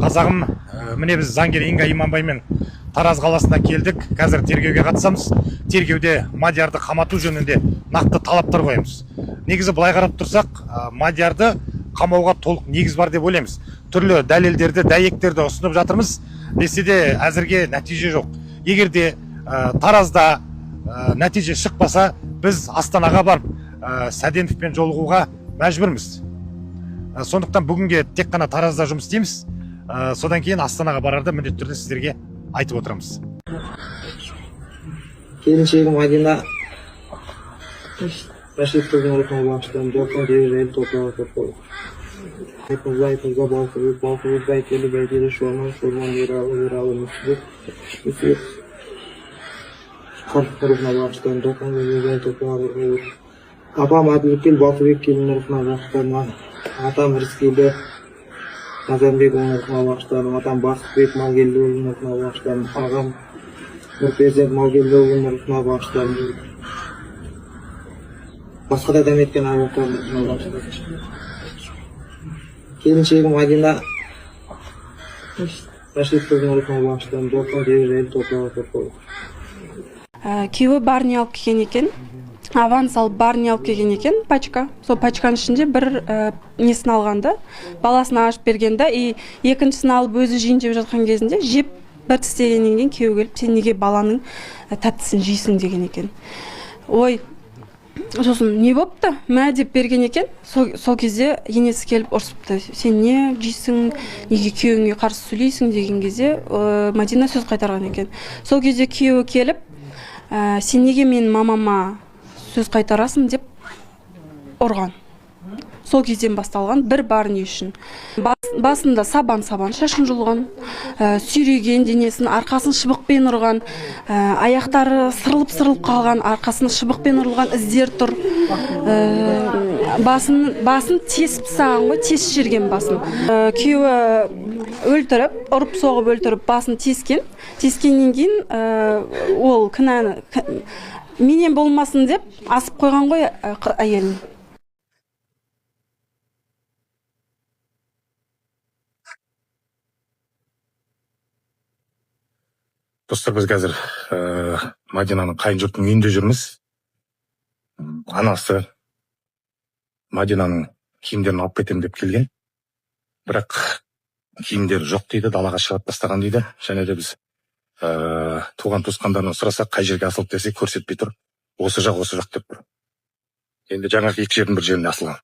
Қазағым, міне біз заңгер Инга Иманбаймен Тараз қаласына келдік. Қазір тергеуге қатысамыз. Тергеуде Мадиярды қамату жөнінде нақты талаптар қоямыз. Негізі былай қарап тұрсақ, Мадиярды қамауға толық негіз бар деп ойлаймыз. Түрлі дәлелдерді, дәйектерді ұсынып жатырмыз. Десе де әзірге нәтиже жоқ. Егер де Таразда нәтиже шықпаса, біз Астанаға барып Сәденовпен жолығуға мәжбүрміз. Сондықтан бүгінге тек қана Таразда жұмыс істейміз. Содан кейін Астанаға барарда міндетті түрде сіздерге айтып отырамыз. Келіншегім Мадина Рашидқызының рухына бағыштаймын. Досым жері жайлы, топырағы көп болсын. Айтмырза, Айтмырза, Балқыбек, Балқыбек, Бәйтелі, Бәйтелі, Шорман, Шорман, Ералы, Ералы, Нүсіпбек, Нүсіпбек, Қарповтың рухына бағыштаймын. Досым жері жайлы, топырағы көп болсын. Апам Әділбеккел, Балқыбек келіннің рухына бағыштаймын. Атам Рыскелді Назарбекұлының рухына бағыштаймын. Атам Бақытбек Малгелдіұлының рухына бағыштаймын. Ағам Нұрперзент Малгелдіұлының рухына бағыштаймын. Басқа да дәметкен аруақтардың рухына бағыштаймын. Келіншегім Мадина Рашидқызының рухына бағыштаймын. Досым жері жайлы, топырағы көп болсын. Күйеуі барни алып келген екен, аванс алып барни алып келген екен, пачка. Сол пачканың ішінде бір несін алған да, баласына ашып берген да, и екіншісін алып өзі жейін деп жатқан кезінде, жеп бір тістегеннен кейін күйеуі келіп, сен неге баланың тәттісін жейсің деген екен. Ой, сосын не болыпты, мә деп берген екен. Сол кезде енесі келіп ұрсыпты: сен не жейсің, неге күйеуіңе қарсы сөйлейсің деген кезде, Мадина сөз қайтарған екен. Сол кезде күйеуі келіп, сен неге менің мамама сөз қайтарасың деп ұрған. Сол кезден басталған бір барни үшін. Басында сабан шашын жұлған, сүйреген денесін, арқасын шыбықпен ұрған, аяқтары сырылып қалған, арқасын шыбықпен ұрылған іздер тұр. Басын тесіп тастаған ғой, тесіп жіберген басын. Күйеуі өлтіріп, ұрып соғып өлтіріп, басын тескен. Тескеннен кейін, ол кінәні менен болмасын деп асып қойған ғой, әйелін. Достар, біз қазір Мадинаның қайын жұртының үйінде жүрміз. Анасы Мадинаның киімдерін алып кетемін деп келген. Бірақ киімдері жоқ дейді, далаға шығарып тастаған дейді. Және де біз туған туысқандарынан сұрасақ, қай жерге асылды десек, көрсетпей тұр. Осы жақ, осы жақ деп тұр. Енді жаңағы екі жердің бір жеріне асылған.